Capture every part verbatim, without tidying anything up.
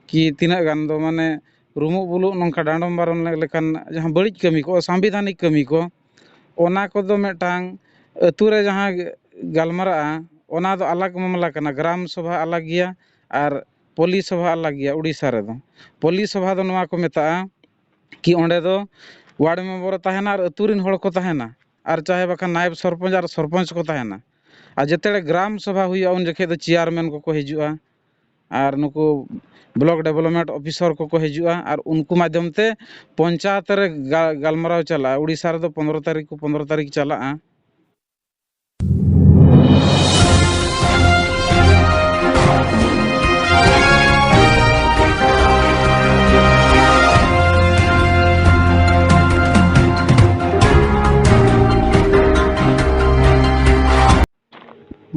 ᱠᱤ ᱛᱤᱱᱟᱹᱜ ᱜᱟᱱ ᱫᱚ ᱢᱟᱱᱮ ᱨᱩᱢᱩᱜ ᱵᱩᱞᱩᱜ ᱱᱚᱝᱠᱟ ᱰᱟᱸᱰᱚᱢ ᱵᱟᱨᱚᱱ ᱞᱮᱠᱟᱱ ᱡᱟᱦᱟᱸ ᱵᱟᱹᱲᱤᱡ ᱠᱟᱹᱢᱤ ᱠᱚ, ᱚᱥᱟᱝᱵᱤᱫᱷᱟᱱᱤᱠ ᱠᱟᱹᱢᱤ ᱠᱚ, ᱚᱱᱟ ᱠᱚᱫᱚ ᱢᱤᱫᱴᱟᱝ ᱟᱹᱛᱩ ᱨᱮ ᱡᱟᱦᱟᱸ ᱜᱟᱞᱢᱟᱨᱟᱜᱼᱟ, ᱚᱱᱟ ᱫᱚ ᱟᱞᱟᱜᱽ ᱢᱟᱢᱞᱟ ᱠᱟᱱᱟ᱾ ᱜᱨᱟᱢ ᱥᱚᱵᱷᱟ ᱟᱞᱟᱜᱽ ᱜᱮᱭᱟ ᱟᱨ ᱯᱚᱞᱤ ᱥᱚᱵᱷᱟ ᱟᱞᱟᱜᱽ ᱜᱮᱭᱟ᱾ ᱩᱲᱤᱥᱥᱟ ᱨᱮᱫᱚ ᱯᱚᱞᱤ ᱥᱚᱵᱷᱟ ᱫᱚ ᱱᱚᱣᱟ ᱠᱚ ᱢᱮᱛᱟᱜᱼᱟ ᱠᱤ ᱚᱸᱰᱮ ᱫᱚ ᱣᱟᱨᱰ ᱢᱮᱢᱵᱚᱨ ᱮ ᱛᱟᱦᱮᱱᱟ ᱟᱨ ᱟᱹᱛᱩ ᱨᱮᱱ ᱦᱚᱲ ᱠᱚ ᱛᱟᱦᱮᱱᱟ, ᱟᱨ ᱪᱟᱦᱮ ᱵᱟᱠᱷᱟᱱ ᱱᱟᱭᱮᱵ ᱥᱚᱨᱯᱚᱧᱪ ᱟᱨ ᱥᱚᱨᱯᱚᱧᱪ ᱠᱚ ᱛᱟᱦᱮᱱᱟ᱾ ᱟᱨ ᱡᱮᱛᱮ ᱜᱨᱟᱢ ᱥᱚᱵᱷᱟ ᱦᱩᱭᱩᱜᱼᱟ, ᱩᱱ ᱡᱚᱠᱷᱮᱡ ᱫᱚ ᱪᱮᱭᱟᱨᱢᱮᱱ ᱠᱚᱠᱚ ᱦᱤᱡᱩᱜᱼᱟ, ᱟᱨ ᱱᱩᱠᱩ ᱵᱞᱚᱠ ᱰᱮᱵᱷᱞᱚᱯᱢᱮᱱᱴ ᱚᱯᱷᱤᱥᱟᱨ ᱠᱚᱠᱚ ᱦᱤᱡᱩᱜᱼᱟ, ᱟᱨ ᱩᱱᱠᱩ ᱢᱟᱫᱽᱫᱷᱚᱢ ᱛᱮ ᱯᱚᱧᱪᱟᱭᱮᱛ ᱨᱮ ᱜᱟ-, ᱜᱟᱞᱢᱟᱨᱟᱣ ᱪᱟᱞᱟᱜᱼᱟ᱾ ᱩᱲᱤᱥᱥᱟ ᱨᱮᱫᱚ ᱯᱚᱱᱨᱚ ᱛᱟᱹᱨᱤᱠᱷ ᱠᱚ, ᱯᱚᱱᱨᱚ ᱛᱟᱹᱨᱤᱠᱷ ᱪᱟᱞᱟᱜᱼᱟ᱾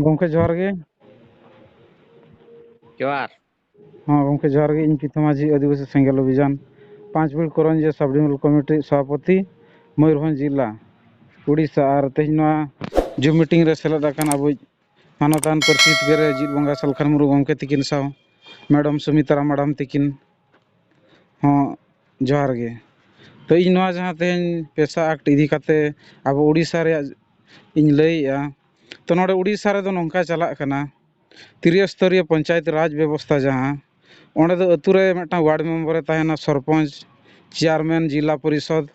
ᱜᱚᱢᱠᱮ, ᱡᱚᱦᱟᱨ ᱜᱮ᱾ ᱡᱚᱦᱟᱨ᱾ ᱦᱚᱸ ᱜᱚᱢᱠᱮ, ᱡᱚᱦᱟᱨ ᱜᱮ᱾ ᱤᱧ ᱯᱤᱛᱷᱚᱢᱟᱹᱡᱷᱤ ᱟᱹᱫᱤᱵᱟᱹᱥᱤ ᱥᱮᱸᱜᱮᱞ ᱚᱵᱷᱤᱡᱟᱱ ᱯᱟᱸᱪ ᱵᱤᱲ ᱠᱚᱨᱚᱧᱡᱤᱭᱟᱹ ᱥᱟᱵ ᱰᱤᱵᱷᱤᱡᱚᱱᱟᱞ ᱠᱚᱢᱤᱴᱤ ᱥᱚᱵᱷᱟᱯᱚᱛᱤ, ᱢᱚᱭᱩᱨᱵᱷᱚᱸᱡᱽ ᱡᱤᱞᱟ, ᱩᱲᱤᱥᱥᱟ᱾ ᱟᱨ ᱛᱮᱦᱮᱧ ᱱᱚᱣᱟ ᱡᱩᱢ ᱢᱤᱴᱤᱝ ᱨᱮ ᱥᱮᱞᱮᱫ ᱟᱠᱟᱱ ᱟᱵᱚᱭᱤᱡ ᱢᱟᱱᱚᱛᱟᱱ ᱯᱟᱹᱨᱥᱤ ᱩᱫᱽᱜᱟᱹᱨᱤᱭᱟᱹ ᱡᱤᱛ ᱵᱚᱸᱜᱟ ᱥᱟᱞᱠᱷᱟᱱ ᱢᱩᱨᱢᱩ ᱜᱚᱢᱠᱮ ᱛᱤᱠᱤᱱ ᱥᱟᱶ ᱢᱮᱰᱟᱢ ᱥᱩᱢᱤᱛᱨᱟ ᱢᱟᱰᱟᱢ ᱛᱤᱠᱤᱱ ᱦᱚᱸ ᱡᱚᱦᱟᱨ ᱜᱮ᱾ ᱛᱚ, ᱤᱧ ᱱᱚᱣᱟ ᱡᱟᱦᱟᱸ ᱛᱮᱦᱮᱧ ᱯᱮᱥᱟ ᱟᱠᱴ ᱤᱫᱤ ᱠᱟᱛᱮ ᱟᱵᱚ ᱩᱲᱤᱥᱥᱟ ᱨᱮᱭᱟᱜ ᱤᱧ ᱞᱟᱹᱭᱮᱜᱼᱟ, ᱛᱚ, ᱱᱚᱰᱮ ᱩᱲᱤᱥᱥᱟ ᱨᱮᱫᱚ ᱱᱚᱝᱠᱟ ᱪᱟᱞᱟᱜ ᱠᱟᱱᱟ, ᱛᱨᱤᱭᱚ ᱥᱛᱚᱨᱤᱭᱚ ᱯᱚᱧᱪᱟᱭᱮᱛ ᱨᱟᱡᱽ ᱵᱮᱵᱚᱥᱛᱷᱟ ᱡᱟᱦᱟᱸ, ᱚᱸᱰᱮ ᱫᱚ ᱟᱹᱛᱩ ᱨᱮ ᱢᱤᱫᱴᱟᱝ ᱣᱟᱨᱰ ᱢᱮᱢᱵᱚᱨᱮ ᱛᱟᱦᱮᱱᱟ, ᱥᱚᱨᱯᱚᱧᱪ, ᱪᱮᱭᱟᱨᱢᱮᱱ, ᱡᱤᱞᱟ ᱯᱚᱨᱤᱥᱚᱫᱽ,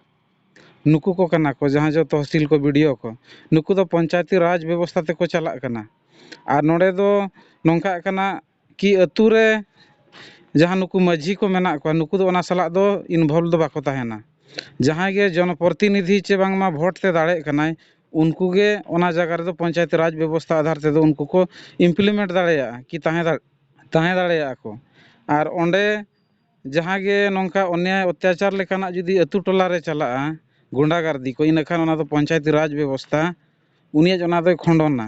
ᱱᱩᱠᱩ ᱠᱚ ᱠᱟᱱᱟ ᱠᱚ, ᱡᱟᱦᱟᱸ ᱡᱚ ᱛᱚᱦᱥᱤᱞ ᱠᱚ, ᱵᱤ ᱰᱤ ᱳ ᱠᱚ, ᱱᱩᱠᱩ ᱫᱚ ᱯᱚᱧᱪᱟᱭᱮᱛᱤ ᱨᱟᱡᱽ ᱵᱮᱵᱚᱥᱛᱷᱟ ᱛᱮᱠᱚ ᱪᱟᱞᱟᱜ ᱠᱟᱱᱟ᱾ ᱟᱨ ᱱᱚᱰᱮ ᱫᱚ ᱱᱚᱝᱠᱟᱜ ᱠᱟᱱᱟ ᱠᱤ ᱟᱹᱛᱩ ᱨᱮ ᱡᱟᱦᱟᱸ ᱱᱩᱠᱩ ᱢᱟᱹᱡᱷᱤ ᱠᱚ ᱢᱮᱱᱟᱜ ᱠᱚᱣᱟ, ᱱᱩᱠᱩ ᱫᱚ ᱚᱱᱟ ᱥᱟᱞᱟᱜ ᱫᱚ ᱤᱱᱵᱷᱚᱞᱵᱷ ᱫᱚ ᱵᱟᱠᱚ ᱛᱟᱦᱮᱱᱟ᱾ ᱡᱟᱦᱟᱸᱭ ᱜᱮ ᱡᱚᱱᱯᱨᱚᱛᱤᱱᱤᱫᱷᱤ ᱪᱮ ᱵᱟᱝᱢᱟ ᱵᱷᱳᱴ ᱛᱮ ᱫᱟᱲᱮᱜ ᱠᱟᱱᱟᱭ, ᱩᱱᱠᱩ ᱜᱮ ᱚᱱᱟ ᱡᱟᱭᱜᱟ ᱨᱮᱫᱚ ᱯᱚᱧᱪᱟᱭᱮᱛᱤ ᱨᱟᱡᱽ ᱵᱮᱵᱚᱥᱛᱷᱟ ᱟᱫᱷᱟᱨ ᱛᱮᱫᱚ ᱩᱱᱠᱩ ᱠᱚ ᱤᱢᱯᱞᱤᱢᱮᱱᱴ ᱫᱟᱲᱮᱭᱟᱜᱼᱟ ᱠᱤ ᱛᱟᱦᱮᱸ ᱫᱟᱲᱮ-, ᱛᱟᱦᱮᱸ ᱫᱟᱲᱮᱭᱟᱜᱼᱟ ᱠᱚ᱾ ᱟᱨ ᱚᱸᱰᱮ ᱡᱟᱦᱟᱸ ᱜᱮ ᱱᱚᱝᱠᱟ ᱚᱱᱭᱟᱭ ᱚᱛᱛᱟᱪᱟᱨ ᱞᱮᱠᱟᱱᱟᱜ ᱡᱩᱫᱤ ᱟᱹᱛᱩ ᱴᱚᱞᱟ ᱨᱮ ᱪᱟᱞᱟᱜᱼᱟ, ᱜᱩᱱᱰᱟᱜᱟᱨᱫᱤ ᱠᱚ, ᱤᱱᱟᱹᱠᱷᱟᱱ ᱚᱱᱟ ᱫᱚ ᱯᱚᱧᱪᱟᱭᱮᱛᱤ ᱨᱟᱡᱽ ᱵᱮᱵᱚᱥᱛᱷᱟ ᱩᱱᱤᱭᱟᱜ ᱚᱱᱟ ᱫᱚᱭ ᱠᱷᱚᱸᱰᱚᱱᱟ᱾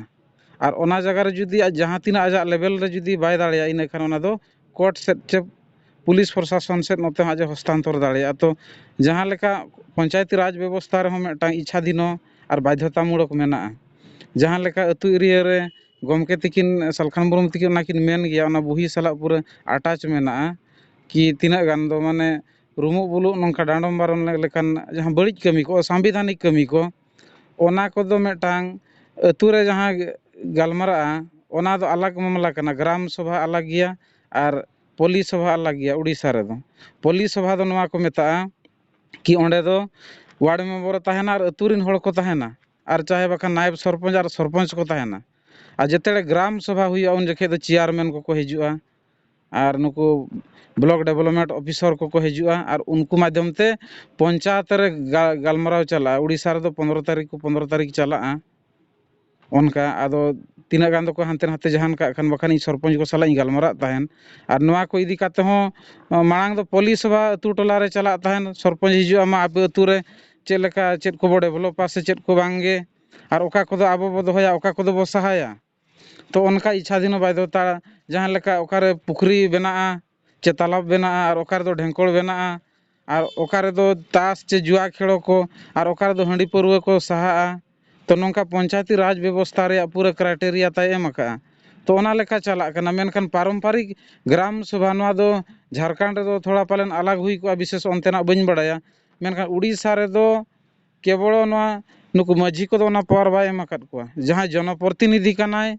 ᱟᱨ ᱚᱱᱟ ᱡᱟᱭᱜᱟ ᱨᱮ ᱡᱩᱫᱤ ᱟᱡ ᱡᱟᱦᱟᱸ ᱛᱤᱱᱟᱹᱜ ᱟᱡᱟᱜ ᱞᱮᱵᱮᱞ ᱨᱮ ᱡᱩᱫᱤ ᱵᱟᱭ ᱫᱟᱲᱮᱭᱟᱜᱼᱟ, ᱤᱱᱟᱹᱠᱷᱟᱱ ᱚᱱᱟ ᱫᱚ ᱠᱳᱨᱴ ᱥᱮᱫ ᱪᱮ ᱯᱩᱞᱤᱥ ᱯᱨᱚᱥᱟᱥᱚᱱ ᱥᱮᱫ ᱱᱚᱛᱮ ᱦᱚᱸ ᱟᱡ ᱮ ᱦᱚᱥᱛᱟᱱᱛᱚᱨ ᱫᱟᱲᱮᱭᱟᱜᱼᱟ᱾ ᱛᱚ, ᱡᱟᱦᱟᱸ ᱞᱮᱠᱟ ᱯᱚᱧᱪᱟᱭᱮᱛᱤ ᱨᱟᱡᱽ ᱵᱮᱵᱚᱥᱛᱷᱟ ᱨᱮᱦᱚᱸ ᱢᱤᱫᱴᱟᱝ ᱤᱪᱪᱷᱟᱫᱷᱤᱱᱚ ᱟᱨ ᱵᱟᱫᱽᱫᱷᱚᱛᱟᱢᱩᱞᱚᱠ ᱢᱮᱱᱟᱜᱼᱟ᱾ ᱡᱟᱦᱟᱸ ᱞᱮᱠᱟ ᱟᱹᱛᱩ ᱮᱨᱤᱭᱟ ᱨᱮ ᱜᱚᱢᱠᱮ ᱛᱤᱠᱤᱱ, ᱥᱟᱞᱠᱷᱟᱱ ᱢᱩᱨᱢᱩ ᱛᱤᱠᱤᱱ ᱚᱱᱟ ᱠᱤᱱ ᱢᱮᱱ ᱜᱮᱭᱟ, ᱚᱱᱟ ᱵᱩᱦᱤ ᱥᱟᱞᱟᱜ ᱯᱩᱨᱟᱹ ᱟᱴᱟᱪ ᱢᱮᱱᱟᱜᱼᱟ᱾ ᱠᱤ ᱛᱤᱱᱟᱹᱜ ᱜᱟᱱ ᱫᱚ ᱢᱟᱱᱮ ᱨᱩᱢᱩᱜ ᱵᱩᱞᱩᱜ ᱱᱚᱝᱠᱟ ᱰᱟᱸᱰᱚᱢ ᱵᱟᱨᱚᱱ ᱞᱮ-, ᱞᱮᱠᱟᱱ ᱡᱟᱦᱟᱸ ᱵᱟᱹᱲᱤᱡ ᱠᱟᱹᱢᱤ ᱠᱚ, ᱚᱥᱟᱝᱵᱤᱫᱷᱟᱱᱤᱠ ᱠᱟᱹᱢᱤ ᱠᱚ, ᱚᱱᱟ ᱠᱚᱫᱚ ᱢᱤᱫᱴᱟᱝ ᱟᱹᱛᱩ ᱨᱮ ᱡᱟᱦᱟᱸ ᱜᱟᱞᱢᱟᱨᱟᱜᱼᱟ, ᱚᱱᱟ ᱫᱚ ᱟᱞᱟᱜᱽ ᱢᱟᱢᱞᱟ ᱠᱟᱱᱟ᱾ ᱜᱨᱟᱢ ᱥᱚᱵᱷᱟ ᱟᱞᱟᱜᱽ ᱜᱮᱭᱟ ᱟᱨ ᱯᱚᱞᱤ ᱥᱚᱵᱷᱟ ᱟᱞᱟᱜᱽ ᱜᱮᱭᱟ᱾ ᱩᱲᱤᱥᱥᱟ ᱨᱮᱫᱚ ᱯᱚᱞᱤ ᱥᱚᱵᱷᱟ ᱫᱚ ᱱᱚᱣᱟ ᱠᱚ ᱢᱮᱛᱟᱜᱼᱟ ᱠᱤ ᱚᱸᱰᱮ ᱫᱚ ᱣᱟᱨᱰ ᱢᱮᱢᱵᱚᱨ ᱮ ᱛᱟᱦᱮᱱᱟ ᱟᱨ ᱟᱹᱛᱩ ᱨᱮᱱ ᱦᱚᱲ ᱠᱚ ᱛᱟᱦᱮᱱᱟ, ᱟᱨ ᱪᱟᱦᱮ ᱵᱟᱠᱷᱟᱱ ᱱᱟᱭᱮᱵ ᱥᱚᱨᱯᱚᱧᱪ ᱟᱨ ᱥᱚᱨᱯᱚᱧᱪ ᱠᱚ ᱛᱟᱦᱮᱱᱟ᱾ ᱟᱨ ᱡᱮᱛᱮ ᱜᱨᱟᱢ ᱥᱚᱵᱷᱟ ᱦᱩᱭᱩᱜᱼᱟ, ᱩᱱ ᱡᱚᱠᱷᱮᱡ ᱫᱚ ᱪᱮᱭᱟᱨᱢᱮᱱ ᱠᱚᱠᱚ ᱦᱤᱡᱩᱜᱼᱟ, ᱟᱨ ᱱᱩᱠᱩ ᱵᱞᱚᱠ ᱰᱮᱵᱷᱞᱚᱯᱢᱮᱱᱴ ᱚᱯᱷᱤᱥᱟᱨ ᱠᱚᱠᱚ ᱦᱤᱡᱩᱜᱼᱟ, ᱟᱨ ᱩᱱᱠᱩ ᱢᱟᱫᱽᱫᱷᱚᱢ ᱛᱮ ᱯᱚᱧᱪᱟᱭᱮᱛ ᱨᱮ ᱜᱟ-, ᱜᱟᱞᱢᱟᱨᱟᱣ ᱪᱟᱞᱟᱜᱼᱟ᱾ ᱩᱲᱤᱥᱥᱟ ᱨᱮᱫᱚ ᱯᱚᱱᱨᱚ ᱛᱟᱹᱨᱤᱠᱷ ᱠᱚ, ᱯᱚᱱᱨᱚ ᱛᱟᱹᱨᱤᱠᱷ ᱪᱟᱞᱟᱜᱼᱟ᱾ ᱚᱱᱠᱟ ᱟᱫᱚ ᱛᱤᱱᱟᱹᱜ ᱜᱟᱱ ᱫᱚᱠᱚ ᱦᱟᱱᱛᱮ ᱱᱟᱛᱮ ᱡᱟᱦᱟᱱ ᱠᱟᱜ ᱠᱷᱟᱱ, ᱵᱟᱠᱷᱟᱱ ᱤᱧ ᱥᱚᱨᱯᱚᱧᱪ ᱠᱚ ᱥᱟᱞᱟᱜ ᱤᱧ ᱜᱟᱞᱢᱟᱨᱟᱜ ᱛᱟᱦᱮᱱ᱾ ᱟᱨ ᱱᱚᱣᱟ ᱠᱚ ᱤᱫᱤ ᱠᱟᱛᱮ ᱦᱚᱸ, ᱢᱟᱲᱟᱝ ᱫᱚ ᱯᱚᱞᱤ ᱥᱚᱵᱷᱟ ᱟᱹᱛᱩ ᱴᱚᱞᱟ ᱨᱮ ᱪᱟᱞᱟᱜ ᱛᱟᱦᱮᱱ, ᱥᱚᱨᱯᱚᱧᱪ ᱦᱤᱡᱩᱜᱼᱟ, ᱢᱟ ᱟᱯᱮ ᱟᱹᱛᱩ ᱨᱮ ᱪᱮᱫ ᱞᱮᱠᱟ, ᱪᱮᱫ ᱠᱚᱵᱚ ᱰᱮᱵᱷᱞᱚᱯᱟ ᱥᱮ ᱪᱮᱫ ᱠᱚ ᱵᱟᱝᱜᱮ, ᱟᱨ ᱚᱠᱟ ᱠᱚᱫᱚ ᱟᱵᱚ ᱵᱚ ᱫᱚᱦᱚᱭᱟ, ᱚᱠᱟ ᱠᱚᱫᱚ ᱵᱚ ᱥᱟᱦᱟᱭᱟ᱾ ᱛᱚ ᱚᱱᱠᱟ ᱤᱪᱪᱷᱟᱫᱷᱤᱱ ᱵᱟᱫᱽᱫᱷᱚᱛᱟ, ᱡᱟᱦᱟᱸ ᱞᱮᱠᱟ ᱚᱠᱟᱨᱮ ᱯᱩᱠᱷᱨᱤ ᱵᱮᱱᱟᱜᱼᱟ ᱪᱮ ᱛᱟᱞᱟᱵ ᱵᱮᱱᱟᱜᱼᱟ ᱟᱨ ᱚᱠᱟ ᱨᱮᱫᱚ ᱰᱷᱮᱝᱠᱚᱲ ᱵᱮᱱᱟᱜᱼᱟ ᱟᱨ ᱚᱠᱟ ᱨᱮᱫᱚ ᱛᱟᱥ ᱪᱮ ᱡᱩᱣᱟ ᱠᱷᱮᱞ ᱠᱚ ᱟᱨ ᱚᱠᱟ ᱨᱮᱫᱚ ᱦᱟᱺᱰᱤ ᱯᱟᱹᱨᱣᱟᱹ ᱠᱚ ᱥᱟᱦᱟᱜᱼᱟ᱾ ᱛᱚ ᱱᱚᱝᱠᱟ ᱯᱚᱧᱪᱟᱭᱮᱛᱤ ᱨᱟᱡᱽ ᱵᱮᱵᱚᱥᱛᱷᱟ ᱨᱮᱭᱟᱜ ᱯᱩᱨᱟᱹ ᱠᱨᱟᱭᱴᱮᱨᱤᱭᱟ ᱛᱟᱭ ᱮᱢ ᱟᱠᱟᱫᱼᱟ᱾ ᱛᱚ ᱚᱱᱟ ᱞᱮᱠᱟ ᱪᱟᱞᱟᱜ ᱠᱟᱱᱟ, ᱢᱮᱱᱠᱷᱟᱱ ᱯᱟᱨᱚᱢᱯᱟᱨᱤᱠ ᱜᱨᱟᱢ ᱥᱚᱵᱷᱟ ᱱᱚᱣᱟ ᱫᱚ ᱡᱷᱟᱲᱠᱷᱚᱸᱰ ᱨᱮᱫᱚ ᱛᱷᱚᱲᱟ ᱯᱟᱞᱮᱱ ᱟᱞᱟᱜᱽ ᱦᱩᱭ ᱠᱚᱜᱼᱟ, ᱵᱤᱥᱮᱥ ᱚᱱᱛᱮᱱᱟᱜ ᱵᱟᱹᱧ ᱵᱟᱲᱟᱭᱟ, ᱢᱮᱱᱠᱷᱟᱱ ᱩᱲᱤᱥᱥᱟ ᱨᱮᱫᱚ ᱠᱮᱵᱚᱞ ᱱᱚᱣᱟ ᱱᱩᱠᱩ ᱢᱟᱹᱡᱷᱤ ᱠᱚᱫᱚ ᱚᱱᱟ ᱯᱟᱣᱟᱨ ᱵᱟᱭ ᱮᱢ ᱟᱠᱟᱫ ᱠᱚᱣᱟ᱾ ᱡᱟᱦᱟᱸᱭ ᱡᱚᱱᱚᱯᱨᱚᱛᱤᱱᱤᱫᱷᱤ ᱠᱟᱱᱟᱭ,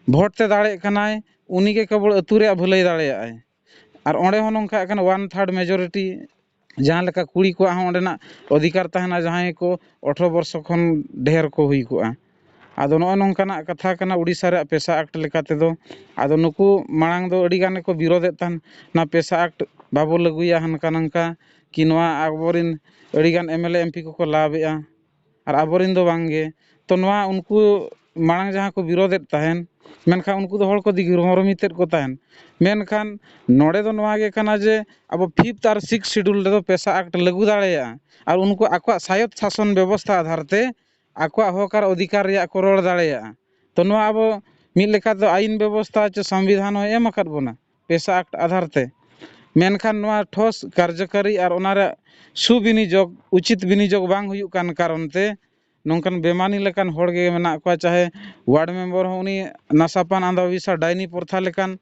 ᱵᱷᱳᱴ ᱛᱮ ᱫᱟᱲᱮᱜ ᱠᱟᱱᱟᱭ, ᱩᱱᱤᱜᱮ ᱠᱮᱵᱚᱞ ᱟᱹᱛᱩ ᱨᱮᱭᱟᱜ ᱵᱷᱟᱹᱞᱟᱹᱭ ᱫᱟᱲᱮᱭᱟᱜᱼᱟᱭ᱾ ᱟᱨ ᱚᱸᱰᱮ ᱦᱚᱸ ᱱᱚᱝᱠᱟ ᱠᱟᱱᱟ, ᱚᱣᱟᱱ ᱛᱷᱟᱨᱰ ᱢᱮᱡᱚᱨᱤᱴᱤ, ᱡᱟᱦᱟᱸ ᱞᱮᱠᱟ ᱠᱩᱲᱤ ᱠᱚᱣᱟᱜ ᱦᱚᱸ ᱚᱸᱰᱮᱱᱟᱜ ᱚᱫᱷᱤᱠᱟᱨ ᱛᱟᱦᱮᱱᱟ, ᱡᱟᱦᱟᱸᱭ ᱠᱚ ᱟᱴᱷᱨᱚ ᱵᱚᱨᱥᱚ ᱠᱷᱚᱱ ᱰᱷᱮᱨ ᱠᱚ ᱦᱩᱭ ᱠᱚᱜᱼᱟ᱾ ᱟᱫᱚ ᱱᱚᱜᱼᱚ ᱱᱚᱝᱠᱟᱱᱟᱜ ᱠᱟᱛᱷᱟ ᱠᱟᱱᱟ ᱩᱲᱤᱥᱥᱟ ᱨᱮᱭᱟᱜ ᱯᱮᱥᱟ ᱮᱠᱴ ᱞᱮᱠᱟ ᱛᱮᱫᱚ᱾ ᱟᱫᱚ ᱱᱩᱠᱩ ᱢᱟᱲᱟᱝ ᱫᱚ ᱟᱹᱰᱤ ᱜᱟᱱ ᱜᱮᱠᱚ ᱵᱤᱨᱳᱫᱮᱫ ᱛᱟᱦᱮᱱ, ᱚᱱᱟ ᱯᱮᱥᱟ ᱮᱠᱴ ᱵᱟᱵᱚ ᱞᱟᱹᱜᱩᱭᱟ, ᱦᱟᱱᱠᱟ ᱱᱟᱝᱠᱟ, ᱠᱤ ᱱᱚᱣᱟ ᱟᱵᱚᱨᱮᱱ ᱟᱹᱰᱤ ᱜᱟᱱ M L A, M P ᱠᱚᱠᱚ ᱞᱟᱵᱷ ᱮᱫᱼᱟ᱾ ᱟᱨ ᱟᱵᱚᱨᱮᱱ ᱫᱚ ᱵᱟᱝ ᱜᱮ᱾ ᱛᱚ ᱱᱚᱣᱟ ᱩᱱᱠᱩ ᱢᱟᱲᱟᱝ ᱡᱟᱦᱟᱸ ᱠᱚ ᱵᱤᱨᱳᱫᱮᱫ ᱛᱟᱦᱮᱱ, ᱢᱮᱱᱠᱷᱟᱱ ᱩᱱᱠᱩ ᱫᱚ ᱦᱚᱲ ᱠᱚ ᱫᱤᱜᱤᱨ ᱢᱚᱨᱢᱤᱛᱮᱫ ᱠᱚ ᱛᱟᱦᱮᱱ᱾ ᱢᱮᱱᱠᱷᱟᱱ ᱱᱚᱰᱮ ᱫᱚ ᱱᱚᱣᱟ ᱜᱮ ᱠᱟᱱᱟ ᱡᱮ ᱟᱵᱚ ᱯᱷᱤᱯᱛᱷ ᱟᱨ ᱥᱤᱠᱥ ᱥᱤᱰᱩᱞ ᱨᱮᱫᱚ ᱯᱮᱥᱟ ᱮᱠᱴ ᱞᱟᱹᱜᱩ ᱫᱟᱲᱮᱭᱟᱜᱼᱟ, ᱟᱨ ᱩᱱᱠᱩ ᱟᱠᱚᱣᱟᱜ ᱥᱟᱭᱚᱛ ᱥᱟᱥᱚᱱ ᱵᱮᱵᱚᱥᱛᱷᱟ ᱟᱫᱷᱟᱨ ᱛᱮ ᱟᱠᱚᱣᱟᱜ ᱦᱚᱠ ᱟᱨ ᱚᱫᱷᱤᱠᱟᱨ ᱨᱮᱭᱟᱜ ᱠᱚ ᱨᱚᱲ ᱫᱟᱲᱮᱭᱟᱜᱼᱟ᱾ ᱛᱚ ᱱᱚᱣᱟ ᱟᱵᱚ ᱢᱤᱫ ᱞᱮᱠᱟ ᱫᱚ ᱟᱭᱤᱱ ᱵᱮᱵᱚᱥᱛᱷᱟ ᱪᱮ ᱥᱚᱝᱵᱤᱫᱷᱟᱱ ᱦᱚᱸᱭ ᱮᱢ ᱟᱠᱟᱫ ᱵᱚᱱᱟ ᱯᱮᱥᱟ ᱮᱠᱴ ᱟᱫᱷᱟᱨ ᱛᱮ᱾ ᱢᱮᱱᱠᱷᱟᱱ ᱱᱚᱣᱟ ᱴᱷᱚᱥ ᱠᱟᱨᱡᱚᱠᱟᱨᱤ ᱟᱨ ᱚᱱᱟ ᱨᱮ ᱥᱩᱵᱤᱱᱤᱡᱳᱜᱽ, ᱩᱪᱤᱛ ᱵᱤᱱᱤᱡᱳᱜᱽ ᱵᱟᱝ ᱦᱩᱭᱩᱜ ᱠᱟᱱ ᱠᱟᱨᱚᱱ ᱛᱮ ᱱᱚᱝᱠᱟᱱ ᱵᱮᱢᱟᱱᱤ ᱞᱮᱠᱟᱱ ᱦᱚᱲ ᱜᱮ ᱢᱮᱱᱟᱜ ᱠᱚᱣᱟ, ᱪᱟᱦᱮ ᱣᱟᱨᱰ ᱢᱮᱢᱵᱚᱨ ᱦᱚᱸ ᱩᱱᱤ ᱱᱟᱥᱟᱯᱟᱱ ᱟᱸᱫᱷᱟ ᱵᱤᱥᱟ ᱰᱟᱭᱱᱤ ᱯᱨᱚᱛᱷᱟ ᱞᱮᱠᱟᱱ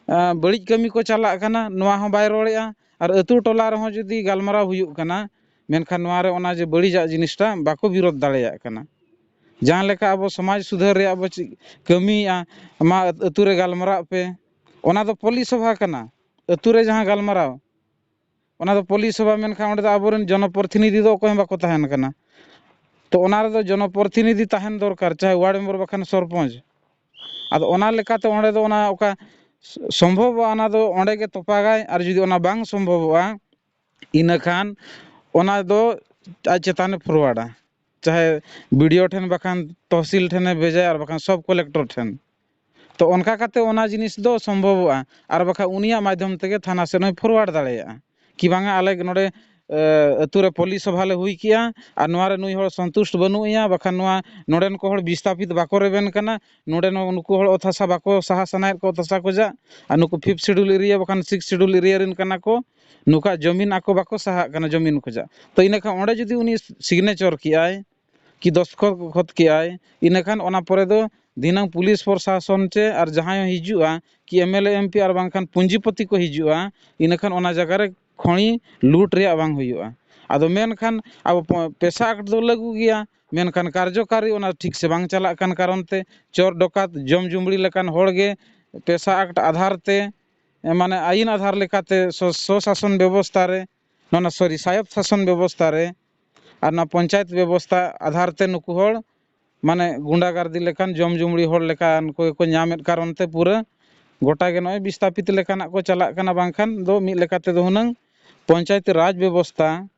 ᱟᱸ, ᱵᱟᱹᱲᱤᱡ ᱠᱟᱹᱢᱤ ᱠᱚ ᱪᱟᱞᱟᱜ ᱠᱟᱱᱟ, ᱱᱚᱣᱟ ᱦᱚᱸ ᱵᱟᱭ ᱨᱚᱲᱮᱜᱼᱟ᱾ ᱟᱨ ᱟᱹᱛᱩ ᱴᱚᱞᱟ ᱨᱮᱦᱚᱸ ᱡᱩᱫᱤ ᱜᱟᱞᱢᱟᱨᱟᱣ ᱦᱩᱭᱩᱜ ᱠᱟᱱᱟ, ᱢᱮᱱᱠᱷᱟᱱ ᱱᱚᱣᱟ ᱨᱮ ᱚᱱᱟ ᱡᱮ ᱵᱟᱹᱲᱤᱡᱟᱜ ᱡᱤᱱᱤᱥᱴᱟ ᱵᱟᱠᱚ ᱵᱤᱨᱳᱫᱷ ᱫᱟᱲᱮᱭᱟᱜ ᱠᱟᱱᱟ᱾ ᱡᱟᱦᱟᱸ ᱞᱮᱠᱟ ᱟᱵᱚ ᱥᱚᱢᱟᱡᱽ ᱥᱩᱫᱷᱟᱹᱨ ᱨᱮᱭᱟᱜ ᱵᱚ ᱪᱮ-, ᱠᱟᱹᱢᱤᱭᱮᱜᱼᱟ, ᱢᱟ ᱟᱹᱛᱩ ᱨᱮ ᱜᱟᱞᱢᱟᱨᱟᱜ ᱯᱮ, ᱚᱱᱟ ᱫᱚ ᱯᱚᱞᱤ ᱥᱚᱵᱷᱟ ᱠᱟᱱᱟ᱾ ᱟᱹᱛᱩ ᱨᱮ ᱡᱟᱦᱟᱸ ᱜᱟᱞᱢᱟᱨᱟᱣ, ᱚᱱᱟ ᱫᱚ ᱯᱚᱞᱤ ᱥᱚᱵᱷᱟ, ᱢᱮᱱᱠᱷᱟᱱ ᱚᱸᱰᱮ ᱫᱚ ᱟᱵᱚᱨᱮᱱ ᱡᱚᱱᱚᱯᱨᱚᱛᱤᱱᱤᱫᱷᱤ ᱫᱚ ᱚᱠᱚᱭ ᱦᱚᱸ ᱵᱟᱠᱚ ᱛᱟᱦᱮᱱ ᱠᱟᱱᱟ᱾ ᱛᱚ ᱚᱱᱟ ᱨᱮᱫᱚ ᱡᱚᱱᱚᱯᱨᱚᱛᱤᱱᱤᱫᱷᱤ ᱛᱟᱦᱮᱱ ᱫᱚᱨᱠᱟᱨ, ᱪᱟᱦᱮ ᱣᱟᱨᱰ ᱢᱮᱢᱵᱟᱨ ᱵᱟᱠᱷᱟᱱ ᱥᱚᱨᱯᱚᱧᱪ᱾ ᱟᱫᱚ ᱚᱱᱟ ᱞᱮᱠᱟᱛᱮ ᱚᱸᱰᱮ ᱫᱚ ᱚᱱᱟ ᱚᱠᱟ ᱥᱚᱢᱵᱷᱚᱵᱚᱜᱼᱟ, ᱚᱱᱟ ᱫᱚ ᱚᱸᱰᱮ ᱜᱮ ᱛᱚᱯᱟᱜᱟᱭ, ᱟᱨ ᱡᱩᱫᱤ ᱚᱱᱟ ᱵᱟᱝ ᱥᱚᱢᱵᱷᱚᱵᱚᱜᱼᱟ, ᱤᱱᱟᱹᱠᱷᱟᱱ ᱚᱱᱟ ᱫᱚ ᱟᱡ ᱪᱮᱛᱟᱱᱮ ᱯᱷᱚᱨᱣᱟᱨᱰᱟ, ᱪᱟᱦᱮ ᱵᱤ ᱰᱤ ᱳ ᱴᱷᱮᱱ ᱵᱟᱠᱷᱟᱱ ᱛᱚᱦᱥᱤᱞ ᱴᱷᱮᱱᱮ ᱵᱷᱮᱡᱟᱭᱟ, ᱟᱨ ᱵᱟᱠᱷᱟᱱ ᱥᱚᱵ ᱠᱚᱞᱮᱠᱴᱚᱨ ᱴᱷᱮᱱ᱾ ᱛᱚ ᱚᱱᱠᱟ ᱠᱟᱛᱮ ᱚᱱᱟ ᱡᱤᱱᱤᱥ ᱫᱚ ᱥᱚᱢᱵᱷᱚᱵᱚᱜᱼᱟ, ᱟᱨ ᱵᱟᱠᱷᱟᱱ ᱩᱱᱤᱭᱟᱜ ᱢᱟᱫᱽᱫᱷᱚᱢ ᱛᱮᱜᱮ ᱛᱷᱟᱱᱟ ᱥᱮᱫ ᱦᱚᱸᱭ ᱯᱷᱚᱨᱣᱟᱨᱰ ᱫᱟᱲᱮᱭᱟᱜᱼᱟ᱾ ᱠᱤ ᱵᱟᱝᱟ, ᱟᱞᱮ ᱱᱚᱰᱮ, ᱮ, ᱟᱹᱛᱩ ᱨᱮ ᱯᱚᱞᱤ ᱥᱚᱵᱷᱟ ᱞᱮ ᱦᱩᱭ ᱠᱮᱜᱼᱟ, ᱟᱨ ᱱᱚᱣᱟ ᱨᱮ ᱱᱩᱭ ᱦᱚᱲ ᱥᱚᱱᱛᱩᱥᱴ ᱵᱟᱹᱱᱩᱜ ᱮᱭᱟ, ᱵᱟᱠᱷᱟᱱ ᱱᱚᱣᱟ ᱱᱚᱰᱮᱱ ᱠᱚ ᱦᱚᱲ ᱵᱤᱥᱛᱟᱯᱤᱛ ᱵᱟᱠᱚ ᱨᱮᱵᱮᱱ ᱠᱟᱱᱟ, ᱱᱚᱰᱮ ᱱᱚ-, ᱱᱩᱠᱩ ᱦᱚᱲ ᱚᱛ ᱦᱟᱥᱟ ᱵᱟᱠᱚ ᱥᱟᱦᱟ ᱥᱟᱱᱟᱭᱮᱫ ᱠᱚ ᱚᱛ ᱦᱟᱥᱟ ᱠᱷᱚᱡᱟᱜ, ᱟᱨ ᱱᱩᱠᱩ ᱯᱷᱤᱯᱛᱷ ᱥᱤᱰᱩᱞ ᱮᱨᱤᱭᱟ ᱵᱟᱠᱷᱟᱱ ᱥᱤᱠᱥ ᱥᱤᱰᱩᱞ ᱮᱨᱤᱭᱟ ᱨᱮᱱ ᱠᱟᱱᱟ ᱠᱚ, ᱱᱩᱠᱩᱣᱟᱜ ᱡᱚᱢᱤᱱ ᱟᱠᱚ ᱵᱟᱠᱚ ᱥᱟᱦᱟᱜ ᱠᱟᱱᱟ ᱡᱚᱢᱤᱱ ᱠᱷᱚᱡᱟᱜ᱾ ᱛᱚ ᱤᱱᱟᱹ ᱠᱷᱟᱱ ᱚᱸᱰᱮ ᱡᱩᱫᱤ ᱩᱱᱤ ᱥᱤᱜᱽᱱᱮᱪᱟᱨ ᱠᱮᱜᱼᱟᱭ, ᱠᱤ ᱫᱚᱥᱛᱠᱷᱚᱛ ᱠᱮᱜᱼᱟᱭ, ᱤᱱᱟᱹᱠᱷᱟᱱ ᱚᱱᱟ ᱯᱚᱨᱮ ᱫᱚ ᱫᱷᱤᱱᱟᱹᱝ ᱯᱩᱞᱤᱥ ᱯᱨᱚᱥᱟᱥᱚᱱ ᱪᱮ ᱟᱨ ᱡᱟᱦᱟᱸᱭ ᱦᱚᱸ ᱦᱤᱡᱩᱜᱼᱟ, ᱠᱤ M L A, M P R ᱵᱟᱝᱠᱷᱟᱱ ᱯᱩᱸᱡᱤᱯᱚᱛᱤ ᱠᱚ ᱦᱤᱡᱩᱜᱼᱟ, ᱤᱱᱟᱹᱠᱷᱟᱱ ᱚᱱᱟ ᱡᱟᱭᱜᱟ ᱨᱮ ᱠᱷᱚᱲᱤ ᱞᱩᱴ ᱨᱮᱭᱟᱜ ᱵᱟᱝ ᱦᱩᱭᱩᱜᱼᱟ᱾ ᱟᱫᱚ ᱢᱮᱱᱠᱷᱟᱱ ᱟᱵᱚ ᱯᱚ-, ᱯᱮᱥᱟ ᱟᱠᱴ ᱫᱚ ᱞᱟᱹᱜᱩ ᱜᱮᱭᱟ, ᱢᱮᱱᱠᱷᱟᱱ ᱠᱟᱨᱡᱚᱠᱟᱨᱤ ᱚᱱᱟ ᱴᱷᱤᱠ ᱥᱮ ᱵᱟᱝ ᱪᱟᱞᱟᱜ ᱠᱟᱱ ᱠᱟᱨᱚᱱ ᱛᱮ ᱪᱳᱨ ᱰᱚᱠᱟᱛ ᱡᱚᱢ ᱡᱩᱢᱵᱽᱲᱤ ᱞᱮᱠᱟᱱ ᱦᱚᱲ ᱜᱮ ᱯᱮᱥᱟ ᱟᱠᱴ ᱟᱫᱷᱟᱨ ᱛᱮ, ᱮ, ᱢᱟᱱᱮ ᱟᱭᱤᱱ ᱟᱫᱷᱟᱨ ᱞᱮᱠᱟᱛᱮ ᱥᱚ-, ᱥᱚᱥᱟᱥᱚᱱ ᱵᱮᱵᱚᱥᱛᱷᱟ ᱨᱮ, ᱱᱚᱣᱟ, ᱥᱚᱨᱤ, ᱥᱟᱭᱚᱛ ᱥᱟᱥᱚᱱ ᱵᱮᱵᱚᱥᱛᱷᱟ ᱨᱮ ᱟᱨ ᱱᱚᱣᱟ ᱯᱚᱧᱪᱟᱭᱮᱛ ᱵᱮᱵᱚᱥᱛᱷᱟ ᱟᱫᱷᱟᱨ ᱛᱮ ᱱᱩᱠᱩ ᱦᱚᱲ ᱢᱟᱱᱮ ᱜᱩᱱᱰᱟᱜᱟᱨᱫᱤ ᱞᱮᱠᱟᱱ ᱡᱚᱢ ᱡᱩᱢᱲᱤ ᱦᱚᱲ ᱞᱮᱠᱟᱱ ᱠᱚ ᱜᱮᱠᱚ ᱧᱟᱢᱮᱫ ᱠᱟᱨᱚᱱ ᱛᱮ ᱯᱩᱨᱟᱹ ᱜᱚᱴᱟ ᱜᱮ ᱱᱚᱜᱼᱚᱭ ᱵᱤᱥᱛᱟᱯᱤᱛ ᱞᱮᱠᱟᱱᱟᱜ ᱠᱚ ᱪᱟᱞᱟᱜ ᱠᱟᱱᱟ, ᱵᱟᱝᱠᱷᱟᱱ ᱫᱚ ᱢᱤᱫ ᱞᱮᱠᱟ ᱛᱮᱫᱚ ᱦᱩᱱᱟᱹᱝ ᱯᱚᱧᱪᱟᱭᱮᱛ ᱨᱟᱡᱽ ᱵᱮᱵᱚᱥᱛᱷᱟ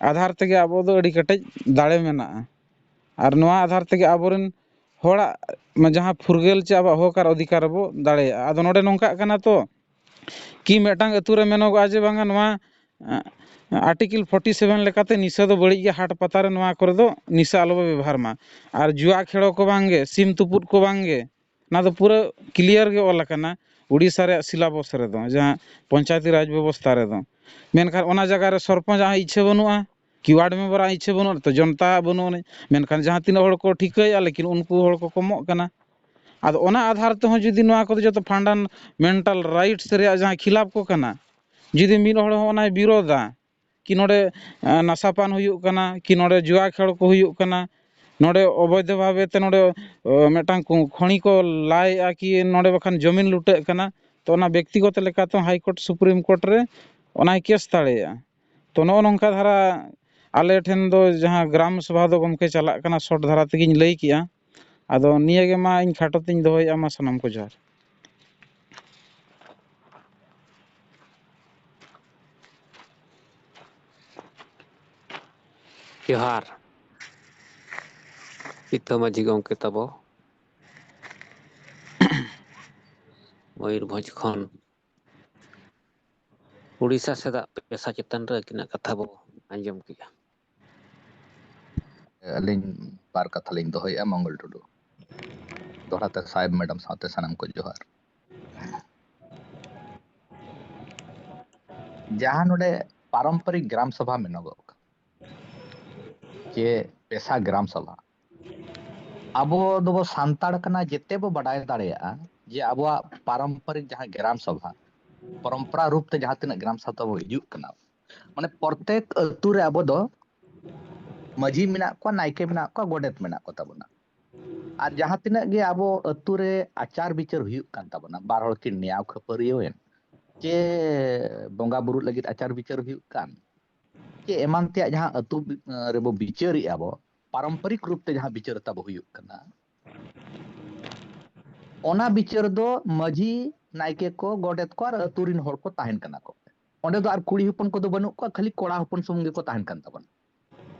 ᱟᱫᱷᱟᱨ ᱛᱮᱜᱮ ᱟᱵᱚ ᱫᱚ ᱟᱹᱰᱤ ᱠᱮᱴᱮᱡ ᱫᱟᱲᱮ ᱢᱮᱱᱟᱜᱼᱟ᱾ ᱟᱨ ᱱᱚᱣᱟ ᱟᱫᱷᱟᱨ ᱛᱮᱜᱮ ᱟᱵᱚᱨᱮᱱ ᱦᱚᱲᱟᱜ ᱢᱟ ᱡᱟᱦᱟᱸ ᱯᱷᱩᱨᱜᱟᱹᱞ ᱪᱮ ᱟᱵᱚᱣᱟᱜ ᱦᱚᱠ ᱟᱨ ᱚᱫᱷᱤᱠᱟᱨ ᱵᱚ ᱫᱟᱲᱮᱭᱟᱜᱼᱟ᱾ ᱟᱫᱚ ᱱᱚᱰᱮ ᱱᱚᱝᱠᱟᱜ ᱠᱟᱱᱟ ᱛᱚ, ᱠᱤ ᱢᱤᱫᱴᱟᱝ ᱟᱹᱛᱩ ᱨᱮ ᱢᱮᱱᱚᱜᱚᱜᱼᱟ ᱡᱮ ᱵᱟᱝᱟ ᱱᱚᱣᱟ, ᱟᱸ, ᱟᱨᱴᱤᱠᱮᱞ ᱯᱷᱳᱨᱴᱤ ᱥᱮᱵᱷᱮᱱ ᱞᱮᱠᱟᱛᱮ ᱱᱤᱥᱟᱹ ᱫᱚ ᱵᱟᱹᱲᱤᱡ ᱜᱮᱭᱟ, ᱦᱟᱴ ᱯᱟᱛᱟ ᱨᱮ ᱱᱚᱣᱟ ᱠᱚᱨᱮ ᱫᱚ ᱱᱤᱥᱟᱹ ᱟᱞᱚ ᱵᱚ ᱵᱮᱵᱚᱦᱟᱨ ᱢᱟ᱾ ᱟᱨ ᱡᱩᱣᱟ ᱠᱷᱮᱲᱚ ᱠᱚ ᱵᱟᱝᱜᱮ, ᱥᱤᱢ ᱛᱩᱯᱩᱫ ᱠᱚ ᱵᱟᱝᱜᱮ, ᱚᱱᱟ ᱫᱚ ᱯᱩᱨᱟᱹ ᱠᱞᱤᱭᱟᱨ ᱜᱮ ᱚᱞ ᱟᱠᱟᱱᱟ ᱩᱲᱤᱥᱥᱟ ᱨᱮᱭᱟᱜ ᱥᱤᱞᱟᱵᱚᱥ ᱨᱮᱫᱚ, ᱡᱟᱦᱟᱸ ᱯᱚᱧᱪᱟᱭᱮᱛᱤ ᱨᱟᱡᱽ ᱵᱮᱵᱚᱥᱛᱷᱟ ᱨᱮᱫᱚ᱾ ᱢᱮᱱᱠᱷᱟᱱ ᱚᱱᱟ ᱡᱟᱭᱜᱟ ᱨᱮ ᱥᱚᱨᱯᱚᱧᱪ ᱟᱜ ᱤᱪᱪᱷᱟᱹ ᱵᱟᱹᱱᱩᱜᱼᱟ, ᱠᱤ ᱣᱟᱨᱰ ᱢᱮᱢᱵᱟᱨ ᱟᱜ ᱤᱪᱪᱷᱟᱹ ᱵᱟᱹᱱᱩᱜᱼᱟ, ᱛᱚ ᱡᱚᱱᱛᱟ ᱟᱜ ᱵᱟᱹᱱᱩᱜ ᱟᱹᱱᱤᱡ᱾ ᱢᱮᱱᱠᱷᱟᱱ ᱡᱟᱦᱟᱸ ᱛᱤᱱᱟᱹᱜ ᱦᱚᱲ ᱠᱚ ᱴᱷᱤᱠᱟᱹᱭᱮᱫᱼᱟ, ᱞᱮᱠᱤᱱ ᱩᱱᱠᱩ ᱦᱚᱲ ᱠᱚ ᱠᱚᱢᱚᱜ ᱠᱟᱱᱟ᱾ ᱟᱫᱚ ᱚᱱᱟ ᱟᱫᱷᱟᱨ ᱛᱮᱦᱚᱸ ᱡᱩᱫᱤ ᱱᱚᱣᱟ ᱠᱚᱫᱚ ᱡᱚᱛᱚ ᱯᱷᱟᱱᱰᱟᱢᱮᱱᱴᱟᱞ ᱨᱟᱭᱤᱴᱥ ᱨᱮᱭᱟᱜ ᱡᱟᱦᱟᱸ ᱠᱷᱤᱞᱟᱯ ᱠᱚ ᱠᱟᱱᱟ, ᱡᱩᱫᱤ ᱢᱤᱫ ᱦᱚᱲ ᱦᱚᱸ ᱚᱱᱟᱭ ᱵᱤᱨᱳᱫᱟ, ᱠᱤ ᱱᱚᱰᱮ ᱱᱟᱥᱟ ᱯᱟᱱ ᱦᱩᱭᱩᱜ ᱠᱟᱱᱟ, ᱠᱤ ᱱᱚᱰᱮ ᱡᱩᱣᱟ ᱠᱷᱮᱞ ᱠᱚ ᱦᱩᱭᱩᱜ ᱠᱟᱱᱟ, ᱱᱚᱰᱮ ᱚᱵᱚᱭᱫᱷᱚ ᱵᱷᱟᱵᱮ ᱛᱮ ᱱᱚᱰᱮ ᱢᱤᱫᱴᱟᱝ ᱠᱷᱚᱱᱤ ᱠᱚ ᱞᱟᱭᱮᱜᱼᱟ, ᱠᱤ ᱱᱚᱰᱮ ᱵᱟᱠᱷᱟᱱ ᱡᱚᱢᱤᱱ ᱞᱩᱴᱟᱹᱜ ᱠᱟᱱᱟ, ᱛᱚ ᱚᱱᱟ ᱵᱮᱠᱛᱤᱜᱚᱛᱚ ᱞᱮᱠᱟᱛᱮ ᱦᱟᱭ ᱠᱳᱨᱴ ᱥᱩᱯᱨᱤᱢ ᱠᱳᱨᱴ ᱨᱮ ᱚᱱᱟᱭ ᱠᱮᱥ ᱫᱟᱲᱮᱭᱟᱜᱼᱟ᱾ ᱛᱚ ᱱᱚᱜᱼᱚ ᱱᱚᱝᱠᱟ ᱫᱷᱟᱨᱟ ᱟᱞᱮ ᱴᱷᱮᱱ ᱫᱚ ᱡᱟᱦᱟᱸ ᱜᱨᱟᱢ ᱥᱚᱵᱷᱟ ᱫᱚ ᱜᱚᱢᱠᱮ ᱪᱟᱞᱟᱜ ᱠᱟᱱᱟ, ᱥᱚᱨᱴ ᱫᱷᱟᱨᱟ ᱛᱮᱜᱮᱧ ᱞᱟᱹᱭ ᱠᱮᱜᱼᱟ᱾ ᱟᱫᱚ ᱱᱤᱭᱟᱹ ᱜᱮ ᱢᱟ ᱤᱧ ᱠᱷᱟᱴᱚ ᱛᱤᱧ ᱫᱚᱦᱚᱭᱮᱫᱼᱟ, ᱢᱟ ᱥᱟᱱᱟᱢ ᱠᱚ ᱡᱚᱦᱟᱨ᱾ ᱡᱚᱦᱟᱨ᱾ ᱤᱛᱟᱹ ᱢᱟᱹᱡᱷᱤ ᱜᱚᱢᱠᱮ ᱛᱟᱵᱚ ᱢᱚᱭᱩᱨᱵᱷᱚᱸᱡᱽ ᱠᱷᱚᱱ ᱩᱲᱤᱥᱥᱟ ᱥᱮᱫᱟᱜ ᱯᱮᱥᱟ ᱪᱮᱛᱟᱱ ᱨᱮ ᱟᱹᱠᱤᱱᱟᱜ ᱠᱟᱛᱷᱟ ᱵᱚ ᱟᱸᱡᱚᱢ ᱠᱮᱜᱼᱟ᱾ ᱟᱹᱞᱤᱧ ᱵᱟᱨ ᱠᱟᱛᱷᱟ ᱞᱤᱧ ᱫᱚᱦᱚᱭᱮᱫᱼᱟ ᱢᱚᱝᱜᱚᱞ ᱴᱩᱰᱩ᱾ ᱫᱚᱦᱲᱟ ᱛᱮ ᱥᱟᱦᱮᱵ ᱢᱮᱰᱟᱢ ᱥᱟᱶᱛᱮ ᱥᱟᱱᱟᱢ ᱠᱚ ᱡᱚᱦᱟᱨ᱾ ᱡᱟᱦᱟᱸ ᱱᱚᱰᱮ ᱯᱟᱨᱚᱢᱯᱚᱨᱤᱠ ᱜᱨᱟᱢ ᱥᱚᱵᱷᱟ ᱢᱮᱱᱚᱜᱚᱜ ᱠᱟᱱᱟ, ᱡᱮ ᱯᱮᱥᱟ ᱜᱨᱟᱢ ᱥᱚᱵᱷᱟ, ᱟᱵᱚ ᱫᱚᱵᱚ ᱥᱟᱱᱛᱟᱲ ᱠᱟᱱᱟ, ᱡᱮᱛᱮ ᱵᱚ ᱵᱟᱰᱟᱭ ᱫᱟᱲᱮᱭᱟᱜᱼᱟ ᱡᱮ ᱟᱵᱚᱣᱟᱜ ᱯᱟᱨᱚᱢᱯᱚᱨᱤᱠ ᱡᱟᱦᱟᱸ ᱜᱨᱟᱢ ᱥᱚᱵᱷᱟ, ᱯᱚᱨᱚᱢᱯᱚᱨᱟ ᱨᱩᱯ ᱛᱮ ᱡᱟᱦᱟᱸ ᱛᱤᱱᱟᱹᱜ ᱜᱨᱟᱢ ᱥᱚᱵᱷᱟ ᱵᱚ ᱦᱤᱡᱩᱜ ᱠᱟᱱᱟ, ᱢᱟᱱᱮ ᱯᱨᱚᱛᱮᱠ ᱟᱹᱛᱩ ᱨᱮ ᱟᱵᱚ ᱫᱚ ᱢᱟᱹᱡᱷᱤ ᱢᱮᱱᱟᱜ ᱠᱚᱣᱟ, ᱱᱟᱭᱠᱮ ᱢᱮᱱᱟᱜ ᱠᱚᱣᱟ, ᱜᱚᱰᱮᱛ ᱢᱮᱱᱟᱜ ᱠᱚ ᱛᱟᱵᱚᱱᱟ᱾ ᱟᱨ ᱡᱟᱦᱟᱸ ᱛᱤᱱᱟᱹᱜ ᱜᱮ ᱟᱵᱚ ᱟᱹᱛᱩ ᱨᱮ ᱟᱪᱟᱨ ᱵᱤᱪᱟᱹᱨ ᱦᱩᱭᱩᱜ ᱠᱟᱱ ᱛᱟᱵᱚᱱᱟ, ᱵᱟᱨ ᱦᱚᱲ ᱠᱤᱱ ᱱᱮᱭᱟᱣ ᱠᱷᱟᱹᱯᱟᱹᱨᱤᱭᱟᱹᱣᱮᱱ, ᱪᱮ ᱵᱚᱸᱜᱟ ᱵᱩᱨᱩ ᱞᱟᱹᱜᱤᱫ ᱟᱪᱟᱨ ᱵᱤᱪᱟᱹᱨ ᱦᱩᱭᱩᱜ ᱠᱟᱱ, ᱪᱮ ᱮᱢᱟᱱ ᱛᱮᱭᱟᱜ ᱡᱟᱦᱟᱸ ᱟᱹᱛᱩ ᱵᱤ-, ᱨᱮᱵᱚ ᱵᱤᱪᱟᱹᱨᱮᱜᱼᱟ ᱵᱚ, ᱯᱟᱨᱚᱢᱯᱚᱨᱤᱠ ᱨᱩᱯ ᱛᱮ ᱡᱟᱦᱟᱸ ᱵᱤᱪᱟᱹᱨ ᱛᱟᱵᱚ ᱦᱩᱭᱩᱜ ᱠᱟᱱᱟ, ᱚᱱᱟ ᱵᱤᱪᱟᱹᱨ ᱫᱚ ᱢᱟᱹᱡᱷᱤ, ᱱᱟᱭᱠᱮ ᱠᱚ, ᱜᱚᱰᱮᱛ ᱠᱚ ᱟᱨ ᱟᱹᱛᱩ ᱨᱤᱱ ᱦᱚᱲ ᱠᱚ ᱛᱟᱦᱮᱱ ᱠᱟᱱᱟ ᱠᱚ᱾ ᱚᱸᱰᱮ ᱫᱚ ᱟᱨ ᱠᱩᱲᱤ ᱦᱚᱯᱚᱱ ᱠᱚᱫᱚ ᱵᱟᱹᱱᱩᱜ ᱠᱚᱣᱟ, ᱠᱷᱟᱹᱞᱤ ᱠᱚᱲᱟ ᱦᱚᱯᱚᱱ ᱥᱩᱢᱩᱝ ᱜᱮᱠᱚ ᱛᱟᱦᱮᱱ ᱠᱟᱱ ᱛᱟᱵᱚᱱᱟ᱾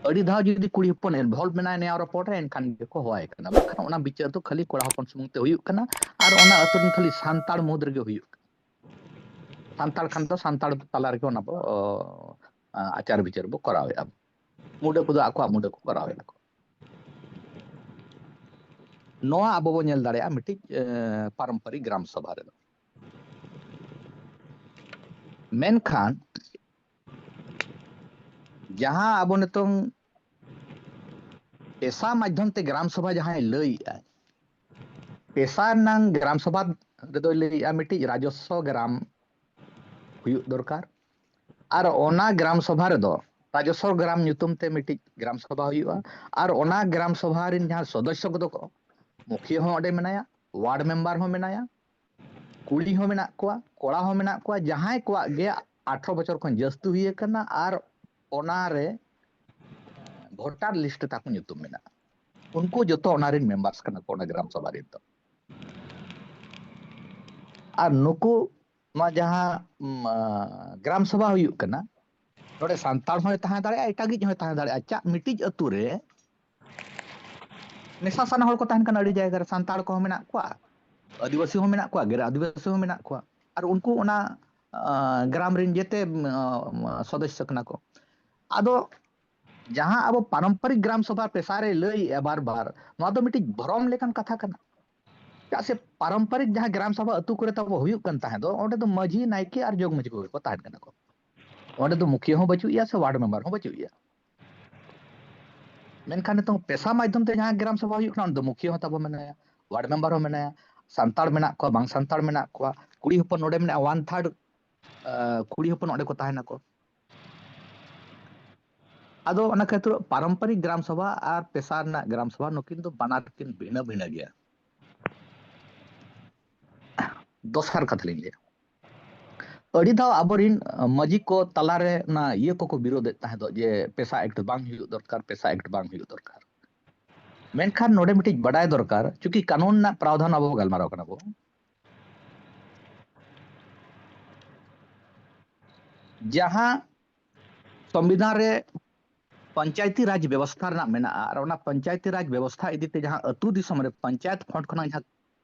ᱟᱹᱰᱤ ᱫᱷᱟᱣ ᱡᱩᱫᱤ ᱠᱩᱲᱤ ᱦᱚᱯᱚᱱ involve ᱢᱮᱱᱟᱭ ᱱᱮᱭᱟᱣ ᱨᱚᱯᱚᱲ ᱨᱮ, ᱮᱱᱠᱷᱟᱱ ᱜᱮᱠᱚ ᱦᱚᱦᱚᱣᱟᱭ ᱠᱟᱱᱟ, ᱵᱟᱠᱷᱟᱱ ᱚᱱᱟ ᱵᱤᱪᱟᱹᱨ ᱫᱚ ᱠᱷᱟᱹᱞᱤ ᱠᱚᱲᱟ ᱦᱚᱯᱚᱱ ᱥᱩᱢᱩᱝ ᱛᱮ ᱦᱩᱭᱩᱜ ᱠᱟᱱᱟ᱾ ᱟᱨ ᱚᱱᱟ ᱟᱹᱛᱩ ᱨᱮᱱ ᱠᱷᱟᱹᱞᱤ ᱥᱟᱱᱛᱟᱲ ᱢᱩᱫᱽ ᱨᱮᱜᱮ ᱦᱩᱭᱩᱜ ᱠᱟᱱᱟ᱾ ᱥᱟᱱᱛᱟᱲ ᱠᱷᱟᱱ ᱫᱚ ᱥᱟᱱᱛᱟᱲ ᱛᱟᱞᱟ ᱨᱮᱜᱮ ᱚᱱᱟ ᱵᱚ, ᱚ, ᱟ-, ᱟᱪᱟᱨ ᱵᱤᱪᱟᱹᱨ ᱵᱚ ᱠᱚᱨᱟᱣᱮᱫᱼᱟ᱾ ᱢᱩᱰᱟᱹ ᱠᱚᱫᱚ ᱟᱠᱚᱣᱟᱜ ᱢᱩᱰᱟᱹ ᱠᱚ ᱠᱚᱨᱟᱣᱮᱫᱼᱟ ᱠᱚ᱾ ᱱᱚᱣᱟ ᱟᱵᱚ ᱵᱚ ᱧᱮᱞ ᱫᱟᱲᱮᱭᱟᱜᱼᱟ ᱢᱤᱫᱴᱤᱡ, ᱮ, ᱯᱟᱨᱚᱢᱯᱚᱨᱤᱠ ᱜᱨᱟᱢ ᱥᱚᱵᱷᱟ ᱨᱮᱫᱚ᱾ ᱢᱮᱱᱠᱷᱟᱱ ᱡᱟᱦᱟᱸ ᱟᱵᱚ ᱱᱤᱛᱚᱝ ᱯᱮᱥᱟ ᱢᱟᱫᱽᱫᱷᱚᱢ ᱛᱮ ᱜᱨᱟᱢ ᱥᱚᱵᱷᱟ ᱡᱟᱦᱟᱸᱭ ᱞᱟᱹᱭᱮᱜᱼᱟᱭ, ᱯᱮᱥᱟ ᱨᱮᱱᱟᱝ ᱜᱨᱟᱢ ᱥᱚᱵᱷᱟ ᱨᱮᱫᱚᱭ ᱞᱟᱹᱭᱮᱜᱼᱟ ᱢᱤᱫᱴᱤᱡ ᱨᱟᱡᱚᱥᱥᱚ ᱜᱨᱟᱢ ᱦᱩᱭᱩᱜ ᱫᱚᱨᱠᱟᱨ᱾ ᱟᱨ ᱚᱱᱟ ᱜᱨᱟᱢ ᱥᱚᱵᱷᱟ ᱨᱮᱫᱚ ᱨᱟᱡᱚᱥᱥᱚ ᱜᱨᱟᱢ ᱧᱩᱛᱩᱢ ᱛᱮ ᱢᱤᱫᱴᱤᱡ ᱜᱨᱟᱢ ᱥᱚᱵᱷᱟ ᱦᱩᱭᱩᱜᱼᱟ᱾ ᱟᱨ ᱚᱱᱟ ᱜᱨᱟᱢ ᱥᱚᱵᱷᱟ ᱨᱮᱱ ᱡᱟᱦᱟᱸ ᱥᱚᱫᱚᱥᱥᱚ ᱠᱚᱫᱚ ᱠᱚ, ᱢᱩᱠᱷᱤᱭᱟᱹ ᱦᱚᱸ ᱚᱸᱰᱮ ᱢᱮᱱᱟᱭᱟ, ᱣᱟᱨᱰ ᱢᱮᱢᱵᱟᱨ ᱦᱚᱸ ᱢᱮᱱᱟᱭᱟ, ᱠᱩᱲᱤ ᱦᱚᱸ ᱢᱮᱱᱟᱜ ᱠᱚᱣᱟ, ᱠᱚᱲᱟ ᱦᱚᱸ ᱢᱮᱱᱟᱜ ᱠᱚᱣᱟ, ᱡᱟᱦᱟᱸᱭ ᱠᱚᱣᱟᱜ ᱜᱮ ᱟᱴᱷᱨᱚ ᱵᱚᱪᱷᱚᱨ ᱠᱷᱚᱱ ᱡᱟᱹᱥᱛᱤ ᱦᱩᱭ ᱟᱠᱟᱱᱟ ᱟᱨ ᱚᱱᱟᱨᱮ ᱵᱷᱳᱴᱟᱨ ᱞᱤᱥᱴ ᱨᱮ ᱛᱟᱠᱚ ᱧᱩᱛᱩᱢ ᱢᱮᱱᱟᱜᱼᱟ, ᱩᱱᱠᱩ ᱡᱚᱛᱚ ᱚᱱᱟ ᱨᱮᱱ ᱢᱮᱢᱵᱟᱨᱥ ᱠᱟᱱᱟ ᱠᱚ, ᱚᱱᱟ ᱜᱨᱟᱢ ᱥᱚᱵᱷᱟ ᱨᱮᱱ ᱫᱚ᱾ ᱟᱨ ᱱᱩᱠᱩ ᱱᱚᱣᱟ ᱡᱟᱦᱟᱸ, ᱩᱢ, ᱟ, ᱜᱨᱟᱢ ᱥᱚᱵᱷᱟ ᱦᱩᱭᱩᱜ ᱠᱟᱱᱟ, ᱱᱚᱰᱮ ᱥᱟᱱᱛᱟᱲ ᱦᱚᱸᱭ ᱛᱟᱦᱮᱸ ᱫᱟᱲᱮᱭᱟᱜᱼᱟ, ᱮᱴᱟᱜᱤᱡ ᱦᱚᱸᱭ ᱛᱟᱦᱮᱸ ᱫᱟᱲᱮᱭᱟᱜᱼᱟ᱾ ᱪᱟᱜ ᱢᱤᱫᱴᱤᱡ ᱟᱹᱛᱩ ᱨᱮ ᱢᱮᱥᱟ ᱥᱟᱱᱟ ᱦᱚᱲ ᱠᱚ ᱛᱟᱦᱮᱱ ᱠᱟᱱᱟ, ᱟᱹᱰᱤ ᱡᱟᱭᱜᱟ ᱨᱮ ᱥᱟᱱᱛᱟᱲ ᱠᱚᱦᱚᱸ ᱢᱮᱱᱟᱜ ᱠᱚᱣᱟ, ᱟᱹᱫᱤᱵᱟᱹᱥᱤ ᱦᱚᱸ ᱢᱮᱱᱟᱜ ᱠᱚᱣᱟ, ᱜᱮᱨ ᱟᱹᱫᱤᱵᱟᱹᱥᱤ ᱦᱚᱸ ᱢᱮᱱᱟᱜ ᱠᱚᱣᱟ, ᱟᱨ ᱩᱱᱠᱩ ᱚᱱᱟ, ᱟ, ᱜᱨᱟᱢ ᱨᱮᱱ ᱡᱮᱛᱮ, ᱟ, ᱥᱚᱫᱚᱥᱥᱚ ᱠᱟᱱᱟ ᱠᱚ᱾ ᱟᱫᱚ ᱡᱟᱦᱟᱸ ᱟᱵᱚ ᱯᱟᱨᱚᱢᱯᱚᱨᱤᱠ ᱜᱨᱟᱢ ᱥᱚᱵᱷᱟ ᱯᱮᱥᱟ ᱨᱮ ᱞᱟᱹᱭᱮᱜᱼᱟ ᱵᱟᱨ ᱵᱟᱨ, ᱱᱚᱣᱟ ᱫᱚ ᱢᱤᱫᱴᱤᱡ ᱵᱷᱨᱚᱢ ᱞᱮᱠᱟᱱ ᱠᱟᱛᱷᱟ ᱠᱟᱱᱟ᱾ ᱪᱮᱫᱟᱜ ᱥᱮ ᱯᱟᱨᱚᱢᱯᱚᱨᱤᱠ ᱡᱟᱦᱟᱸ ᱜᱨᱟᱢ ᱥᱚᱵᱷᱟ ᱟᱹᱛᱩ ᱠᱚᱨᱮ ᱛᱟᱵᱚ ᱦᱩᱭᱩᱜ ᱠᱟᱱ ᱛᱟᱦᱮᱸ ᱫᱚ, ᱚᱸᱰᱮ ᱫᱚ ᱢᱟᱹᱡᱷᱤ, ᱱᱟᱭᱠᱮ ᱟᱨ ᱡᱚᱜᱽ ᱢᱟᱹᱡᱷᱤ ᱠᱚᱜᱮ ᱠᱚ ᱛᱟᱦᱮᱱ ᱠᱟᱱᱟ ᱠᱚ᱾ ᱚᱸᱰᱮ ᱫᱚ ᱢᱩᱠᱷᱤᱭᱟᱹ ᱦᱚᱸ ᱵᱟᱹᱪᱩᱜ ᱮᱭᱟ ᱥᱮ ᱣᱟᱨᱰ ᱢᱮᱢᱵᱟᱨ ᱦᱚᱸ ᱵᱟᱹᱪᱩᱜ ᱮᱭᱟ᱾ ᱢᱮᱱᱠᱷᱟᱱ ᱱᱤᱛᱚᱝ ᱯᱮᱥᱟ ᱢᱟᱫᱽᱫᱷᱚᱢ ᱛᱮ ᱡᱟᱦᱟᱸ ᱜᱨᱟᱢ ᱥᱚᱵᱷᱟ ᱦᱩᱭᱩᱜ ᱠᱟᱱᱟ, ᱚᱸᱰᱮ ᱫᱚ ᱢᱩᱠᱷᱤᱭᱟᱹ ᱦᱚᱸ ᱛᱟᱵᱚ ᱢᱮᱱᱟᱭᱟ, ᱣᱟᱨᱰ ᱢᱮᱢᱵᱟᱨ ᱦᱚᱸ ᱢᱮᱱᱟᱭᱟ, ᱥᱟᱱᱛᱟᱲ ᱢᱮᱱᱟᱜ ᱠᱚᱣᱟ, ᱵᱟᱝ ᱥᱟᱱᱛᱟᱲ ᱢᱮᱱᱟᱜ ᱠᱚᱣᱟ, ᱠᱩᱲᱤ ᱦᱚᱯᱚᱱ ᱱᱚᱰᱮ ᱢᱮᱱᱟᱜᱼᱟ, ᱚᱣᱟᱱ ᱛᱷᱟᱨᱰ, ᱠᱩᱲᱤ ᱦᱚᱯᱚᱱ ᱚᱸᱰᱮ ᱠᱚ ᱛᱟᱦᱮᱱᱟᱠᱚ᱾ ᱟᱫᱚ ᱚᱱᱟ ᱠᱷᱟᱹᱛᱤᱨ ᱯᱟᱨᱚᱢᱯᱚᱨᱤᱠ ᱜᱨᱟᱢ ᱥᱚᱵᱷᱟ ᱟᱨ ᱯᱮᱥᱟ ᱨᱮᱱᱟᱜ ᱜᱨᱟᱢ ᱥᱚᱵᱷᱟ ᱱᱩᱠᱤᱱ ᱫᱚ ᱵᱟᱱᱟᱨ ᱠᱤᱱ ᱵᱷᱤᱱᱟᱹ ᱵᱷᱤᱱᱟᱹ ᱜᱮᱭᱟ᱾ ᱫᱚᱥᱟᱨ ᱠᱟᱛᱷᱟ ᱞᱤᱧ ᱞᱟᱹᱭᱟ, ᱟᱹᱰᱤ ᱫᱷᱟᱣ ᱟᱵᱚᱨᱤᱱ, ᱟᱸ, ᱢᱟᱹᱡᱷᱤ ᱠᱚ ᱛᱟᱞᱟᱨᱮ ᱚᱱᱟ ᱤᱭᱟᱹ ᱠᱚᱠᱚ ᱵᱤᱨᱳᱫᱮᱫ ᱛᱟᱦᱮᱸ ᱫᱚ ᱡᱮ ᱯᱮᱥᱟ ᱮᱠᱴ ᱵᱟᱝ ᱦᱩᱭᱩᱜ ᱫᱚᱨᱠᱟᱨ, ᱯᱮᱥᱟ ᱮᱠᱴ ᱵᱟᱝ ᱦᱩᱭᱩᱜ ᱫᱚᱨᱠᱟᱨ᱾ ᱢᱮᱱᱠᱷᱟᱱ ᱱᱚᱰᱮ ᱢᱤᱫᱴᱤᱡ ᱵᱟᱰᱟᱭ ᱫᱚᱨᱠᱟᱨ, ᱪᱩᱸᱠᱤ ᱠᱟᱹᱱᱩᱱ ᱨᱮᱱᱟᱜ ᱯᱨᱟᱣᱫᱷᱟᱱ ᱟᱵᱚ ᱜᱟᱞᱢᱟᱨᱟᱣ ᱠᱟᱱᱟ ᱵᱚ, ᱡᱟᱦᱟᱸ ᱥᱚᱝᱵᱤᱫᱷᱟᱱ ᱨᱮ ᱯᱚᱧᱪᱟᱭᱛᱤ ᱨᱟᱡᱽ ᱵᱮᱵᱚᱥᱛᱷᱟ ᱨᱮᱱᱟᱜ ᱢᱮᱱᱟᱜᱼᱟ, ᱟᱨ ᱚᱱᱟ ᱯᱚᱧᱪᱟᱭᱛᱤ ᱨᱟᱡᱽ ᱵᱮᱵᱚᱥᱛᱷᱟ ᱤᱫᱤ ᱛᱮ ᱡᱟᱦᱟᱸ ᱟᱹᱛᱩ ᱫᱤᱥᱚᱢ ᱨᱮ ᱯᱚᱧᱪᱟᱭᱮᱛ ᱯᱷᱚᱸᱰ ᱠᱷᱚᱱᱟᱜ ᱡᱟᱦᱟᱸ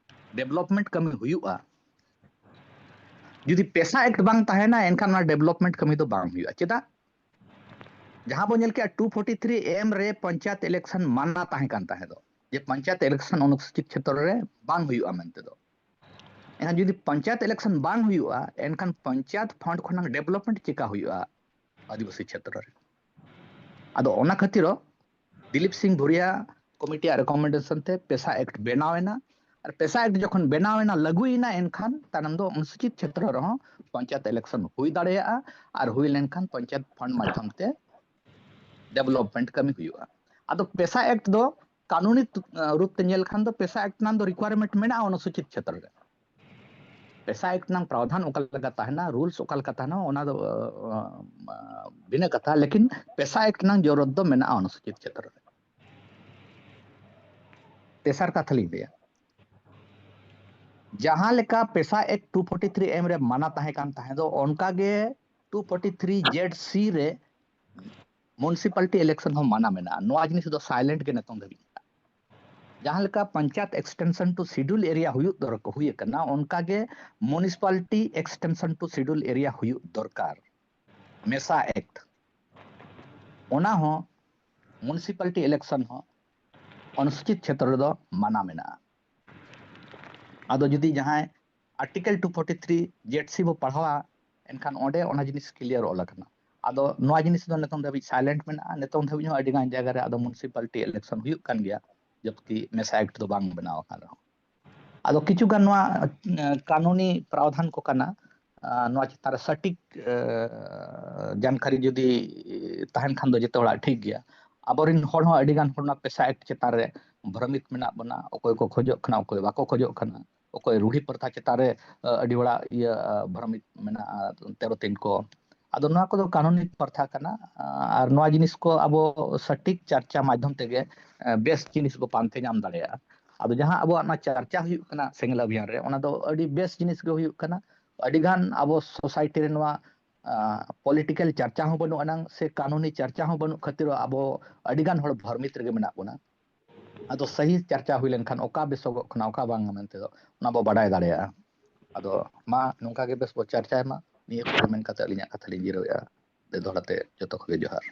ᱰᱮᱵᱷᱞᱚᱯᱢᱮᱱᱴ ᱠᱟᱹᱢᱤ ᱦᱩᱭᱩᱜᱼᱟ, ᱡᱩᱫᱤ ᱯᱮᱥᱟ ᱮᱠᱴ ᱵᱟᱝ ᱛᱟᱦᱮᱱᱟ, ᱮᱱᱠᱷᱟᱱ ᱚᱱᱟ ᱰᱮᱵᱷᱞᱚᱯᱢᱮᱱᱴ ᱠᱟᱹᱢᱤ ᱫᱚ ᱵᱟᱝ ᱦᱩᱭᱩᱜᱼᱟ᱾ ᱪᱮᱫᱟᱜ? ᱡᱟᱦᱟᱸ ᱵᱚᱱ ᱧᱮᱞ ᱠᱮᱜᱼᱟ, ᱴᱩ ᱯᱷᱳᱨᱴᱤ ᱛᱷᱨᱤ ᱮᱢ ᱨᱮ ᱯᱚᱧᱪᱟᱭᱮᱛ ᱤᱞᱮᱠᱥᱚᱱ ᱢᱟᱱᱟ ᱛᱟᱦᱮᱸ ᱠᱟᱱ ᱛᱟᱦᱮᱸ ᱫᱚ, ᱡᱮ ᱯᱚᱧᱪᱟᱭᱮᱛ ᱤᱞᱮᱠᱥᱚᱱ ᱚᱱᱩᱥᱩᱪᱤᱛ ᱠᱷᱮᱛᱨᱚ ᱨᱮ ᱵᱟᱝ ᱦᱩᱭᱩᱜᱼᱟ ᱢᱮᱱᱛᱮ ᱫᱚ᱾ ᱮᱱᱠᱷᱟᱱ ᱡᱩᱫᱤ ᱯᱚᱧᱪᱟᱭᱮᱛ ᱤᱞᱮᱠᱥᱚᱱ ᱵᱟᱝ ᱦᱩᱭᱩᱜᱼᱟ, ᱮᱱᱠᱷᱟᱱ ᱯᱚᱧᱪᱟᱭᱮᱛ ᱯᱷᱚᱸᱰ ᱠᱷᱚᱱᱟᱜ ᱰᱮᱵᱷᱞᱚᱯᱢᱮᱱᱴ ᱪᱮᱠᱟ ᱦᱩᱭᱩᱜᱼᱟ ᱟᱹᱫᱤᱵᱟᱹᱥᱤ ᱠᱷᱮᱛᱨᱚ ᱨᱮ? ᱟᱫᱚ ᱚᱱᱟ ᱠᱷᱟᱹᱛᱤᱨ ᱫᱤᱞᱤᱯ ᱥᱤᱝ ᱵᱷᱩᱨᱤᱭᱟ ᱠᱚᱢᱤᱴᱤᱭᱟᱜ ᱨᱮᱠᱚᱢᱮᱱᱰᱮᱥᱚᱱ ᱛᱮ ᱯᱮᱥᱟ ᱮᱠᱴ ᱵᱮᱱᱟᱣ ᱮᱱᱟ᱾ ᱟᱨ ᱯᱮᱥᱟ ᱮᱠᱴ ᱡᱚᱠᱷᱚᱱ ᱵᱮᱱᱟᱣ ᱮᱱᱟ, ᱞᱟᱹᱜᱩᱭᱮᱱᱟ, ᱮᱱᱠᱷᱟᱱ ᱛᱟᱭᱱᱚᱢ ᱫᱚ ᱚᱱᱩᱥᱩᱪᱤᱛ ᱪᱷᱮᱛᱨᱚ ᱨᱮᱦᱚᱸ ᱯᱚᱧᱪᱟᱭᱮᱛ ᱤᱞᱮᱠᱥᱚᱱ ᱦᱩᱭ ᱫᱟᱲᱮᱭᱟᱜᱼᱟ᱾ ᱟᱨ ᱦᱩᱭ ᱞᱮᱱᱠᱷᱟᱱ ᱯᱚᱧᱪᱟᱭᱮᱛ ᱯᱷᱟᱱᱰ ᱢᱟᱫᱽᱫᱷᱚᱢ ᱛᱮ ᱰᱮᱵᱷᱞᱚᱯᱢᱮᱱᱴ ᱠᱟᱹᱢᱤ ᱦᱩᱭᱩᱜᱼᱟ᱾ ᱟᱫᱚ ᱯᱮᱥᱟ ᱮᱠᱴ ᱫᱚ ᱠᱟᱹᱱᱩᱱᱤ ᱛᱩ-, ᱨᱩᱯ ᱛᱮ ᱧᱮᱞ ᱠᱷᱟᱱ ᱫᱚ ᱯᱮᱥᱟ ᱮᱠᱴ ᱨᱮᱱᱟᱜ ᱫᱚ ᱨᱤᱠᱣᱟᱨᱢᱮᱱᱴ ᱢᱮᱱᱟᱜᱼᱟ ᱚᱱᱩᱥᱩᱪᱤᱛ ᱪᱷᱮᱛᱨᱚ ᱨᱮ᱾ ᱯᱮᱥᱟ ᱮᱠᱴ ᱨᱮᱱᱟᱜ ᱯᱨᱟᱣᱫᱷᱟᱱ ᱚᱠᱟ ᱞᱮᱠᱟ ᱛᱟᱦᱮᱱᱟ, ᱨᱩᱞᱥ ᱚᱠᱟ ᱞᱮᱠᱟ ᱛᱟᱦᱮᱱᱟ, ᱚᱱᱟ ᱫᱚ ᱵᱷᱤᱱᱟᱹ ᱠᱟᱛᱷᱟ, ᱞᱮᱠᱤᱱ ᱯᱮᱥᱟ ᱮᱠᱴ ᱨᱮᱱᱟᱜ ᱡᱚᱨᱩᱨᱟᱛ ᱫᱚ ᱢᱮᱱᱟᱜᱼᱟ ᱚᱱᱩᱥᱩᱪᱤᱛ ᱪᱷᱮᱛᱨᱚ ᱨᱮ᱾ ᱛᱮᱥᱟᱨ ᱠᱟᱛᱷᱟ ᱞᱤᱧ ᱞᱟᱹᱭᱟ, ᱡᱟᱦᱟᱸ ᱞᱮᱠᱟ ᱯᱮᱥᱟ ᱮᱠᱴ ᱴᱩ ᱯᱷᱳᱨᱴᱤ ᱛᱷᱨᱤ ᱮᱢ ᱨᱮ ᱢᱟᱱᱟ ᱛᱟᱦᱮᱸ ᱠᱟᱱ ᱛᱟᱦᱮᱸ ᱫᱚ, ᱚᱱᱠᱟ ᱜᱮ ᱴᱩ ᱯᱷᱳᱨᱴᱤ ᱛᱷᱨᱤ ᱡᱮᱰ ᱥᱤ ᱨᱮ ᱢᱩᱱᱥᱤᱯᱟᱞᱤᱴᱤ ᱤᱞᱮᱠᱥᱚᱱ ᱦᱚᱸ ᱢᱟᱱᱟ ᱢᱮᱱᱟᱜᱼᱟ᱾ ᱱᱚᱣᱟ ᱡᱤᱱᱤᱥ ᱫᱚ ᱥᱟᱭᱞᱮᱱᱴ ᱜᱮ ᱱᱤᱛᱚᱝ ᱫᱷᱟᱹᱵᱤᱡ ᱢᱮᱱᱟᱜᱼᱟ᱾ ᱡᱟᱦᱟᱸ ᱞᱮᱠᱟ panchayat extension two schedule area ᱦᱩᱭᱩᱜ ᱫᱚᱨ-, ᱦᱩᱭ ᱟᱠᱟᱱᱟ, ᱚᱱᱠᱟ ᱜᱮ ᱢᱩᱱᱤᱥᱤᱯᱟᱞᱤᱴᱤ ᱮᱠᱥᱴᱮᱱᱥᱚᱱ ᱴᱩ ᱥᱤᱰᱩᱞ ᱮᱨᱤᱭᱟ ᱦᱩᱭᱩᱜ ᱫᱚᱨᱠᱟᱨ, ᱢᱮᱥᱟ ᱮᱠᱴ᱾ ᱚᱱᱟ ᱦᱚᱸ ᱢᱩᱱᱤᱥᱤᱯᱟᱞᱤᱴᱤ ᱤᱞᱮᱠᱥᱚᱱ ᱦᱚᱸ ᱚᱱᱩᱥᱩᱪᱤᱛ ᱪᱷᱮᱛᱨᱚ ᱨᱮᱫᱚ ᱢᱟᱱᱟ ᱢᱮᱱᱟᱜᱼᱟ᱾ ᱟᱫᱚ ᱡᱩᱫᱤ ᱡᱟᱦᱟᱸᱭ article two forty three Z C ᱵᱚ ᱯᱟᱲᱦᱟᱣᱟ, ᱮᱱᱠᱷᱟᱱ ᱚᱸᱰᱮ ᱚᱱᱟ ᱡᱤᱱᱤᱥ ᱠᱞᱤᱭᱟᱨ ᱚᱞ ᱟᱠᱟᱱᱟ᱾ ᱟᱫᱚ ᱱᱚᱣᱟ ᱡᱤᱱᱤᱥ ᱫᱚ ᱱᱤᱛᱚᱝ ᱫᱷᱟᱹᱵᱤᱡ ᱥᱟᱭᱞᱮᱱᱴ ᱢᱮᱱᱟᱜᱼᱟ᱾ ᱱᱤᱛᱚᱝ ᱫᱷᱟᱹᱵᱤᱡ ᱦᱚᱸ ᱟᱹᱰᱤ ᱜᱟᱱ ᱡᱟᱭᱜᱟ ᱨᱮ ᱟᱫᱚ ᱢᱩᱱᱥᱤᱯᱟᱞᱤᱴᱤ ᱤᱞᱮᱠᱥᱚᱱ ᱦᱩᱭᱩᱜ ᱠᱟᱱ ᱜᱮᱭᱟ, ᱡᱚᱵᱠᱤ ᱢᱮᱥᱟ ᱮᱠᱴ ᱫᱚ ᱵᱟᱝ ᱵᱮᱱᱟᱣ ᱟᱠᱟᱱ ᱨᱮᱦᱚᱸ᱾ ᱟᱫᱚ ᱠᱤᱪᱷᱩ ᱜᱟᱱ ᱱᱚᱣᱟ, ᱮ, ᱠᱟᱹᱱᱩᱱᱤ ᱯᱨᱟᱣᱫᱷᱟᱱ ᱠᱚ ᱠᱟᱱᱟ, ᱟ, ᱱᱚᱣᱟ ᱪᱮᱛᱟᱱ ᱨᱮ ᱥᱚᱴᱷᱤᱠ, ᱮ, ᱡᱟᱱᱠᱟᱨᱤ ᱡᱩᱫᱤ ᱛᱟᱦᱮᱱ ᱠᱷᱟᱱ ᱫᱚ ᱡᱚᱛᱚ ᱦᱚᱲᱟᱜ ᱴᱷᱤᱠ ᱜᱮᱭᱟ᱾ ᱟᱵᱚᱨᱮᱱ ᱦᱚᱲ ᱦᱚᱸ ᱟᱹᱰᱤ ᱜᱟᱱ ᱦᱚᱲ ᱱᱚᱣᱟ ᱯᱮᱥᱟ ᱮᱠᱴ ᱪᱮᱛᱟᱱ ᱨᱮ ᱵᱷᱨᱚᱢᱤᱛ ᱢᱮᱱᱟᱜ ᱵᱚᱱᱟ, ᱚᱠᱚᱭ ᱠᱚ ᱠᱷᱚᱡᱚᱜ ᱠᱟᱱᱟ, ᱚᱠᱚᱭ ᱵᱟᱠᱚ ᱠᱷᱚᱡᱚᱜ ᱠᱟᱱᱟ, ᱚᱠᱚᱭ ᱨᱩᱲᱦᱤ ᱯᱨᱚᱛᱷᱟ ᱪᱮᱛᱟᱱ ᱨᱮ, ᱟ, ᱟᱹᱰᱤ ᱦᱚᱲᱟᱜ ᱤᱭᱟᱹ, ᱟ, ᱵᱷᱨᱚᱢᱤᱛ ᱢᱮᱱᱟᱜᱼᱟ, ᱛᱮᱨᱚ ᱛᱤᱱ ᱠᱚ᱾ ᱟᱫᱚ ᱱᱚᱣᱟ ᱠᱚᱫᱚ ᱠᱟᱹᱱᱩᱱᱤ ᱯᱨᱚᱛᱷᱟ ᱠᱟᱱᱟ, ᱟ, ᱟᱨ ᱱᱚᱣᱟ ᱡᱤᱱᱤᱥ ᱠᱚ ᱟᱵᱚ ᱥᱚᱴᱷᱤᱠ ᱪᱟᱨᱪᱟ ᱢᱟᱫᱽᱫᱷᱚᱢ ᱛᱮᱜᱮ, ᱟ, ᱵᱮᱥ ᱡᱤᱱᱤᱥ ᱵᱚ ᱯᱟᱱᱛᱮ ᱧᱟᱢ ᱫᱟᱲᱮᱭᱟᱜᱼᱟ᱾ ᱟᱫᱚ ᱡᱟᱦᱟᱸ ᱟᱵᱚᱣᱟᱜ ᱱᱚᱣᱟ ᱪᱟᱨᱪᱟ ᱦᱩᱭᱩᱜ ᱠᱟᱱᱟ ᱥᱮᱸᱜᱮᱞ ᱚᱵᱷᱤᱭᱟᱱ ᱨᱮ, ᱚᱱᱟ ᱫᱚ ᱟᱹᱰᱤ ᱵᱮᱥ ᱡᱤᱱᱤᱥ ᱜᱮ ᱦᱩᱭᱩᱜ ᱠᱟᱱᱟ᱾ ᱟᱹᱰᱤ ᱜᱟᱱ ᱟᱵᱚ ᱥᱳᱥᱟᱭᱴᱤ ᱨᱮ ᱱᱚᱣᱟ, ᱟ, ᱯᱚᱞᱤᱴᱤᱠᱮᱞ ᱪᱟᱨᱪᱟ ᱦᱚᱸ ᱵᱟᱹᱱᱩᱜ ᱟᱱᱟᱝ ᱥᱮ ᱠᱟᱹᱱᱩᱱᱤ ᱪᱟᱨᱪᱟ ᱦᱚᱸ ᱵᱟᱹᱱᱩᱜ ᱠᱷᱟᱹᱛᱤᱨ ᱟᱵᱚ ᱟᱹᱰᱤ ᱜᱟᱱ ᱦᱚᱲ ᱵᱷᱨᱚᱢᱤᱛ ᱨᱮᱜᱮ ᱢᱮᱱᱟᱜ ᱵᱚᱱᱟ᱾ ᱟᱫᱚ ᱥᱟᱹᱦᱤ ᱪᱟᱨᱪᱟ ᱦᱩᱭ ᱞᱮᱱᱠᱷᱟᱱ ᱚᱠᱟ ᱵᱮᱥᱚᱜᱚᱜ ᱠᱟᱱᱟ, ᱚᱠᱟ ᱵᱟᱝᱟ ᱢᱮᱱᱛᱮ ᱫᱚ ᱚᱱᱟ ᱵᱚ ᱵᱟᱰᱟᱭ ᱫᱟᱲᱮᱭᱟᱜᱼᱟ᱾ ᱟᱫᱚ ᱢᱟ ᱱᱚᱝᱠᱟ ᱜᱮ ᱵᱮᱥ ᱵᱚ ᱪᱟᱨᱪᱟᱭ ᱢᱟ᱾ ᱱᱤᱭᱟᱹ ᱠᱚ ᱢᱮᱱ ᱠᱟᱛᱮ ᱟᱹᱞᱤᱧᱟᱜ ᱠᱟᱛᱷᱟ ᱞᱤᱧ ᱡᱤᱨᱟᱹᱣᱮᱫᱼᱟ᱾ ᱫᱮ ᱫᱚᱦᱲᱟ ᱛᱮ ᱡᱚᱛᱚ ᱠᱚᱜᱮ ᱡᱚᱦᱟᱨ᱾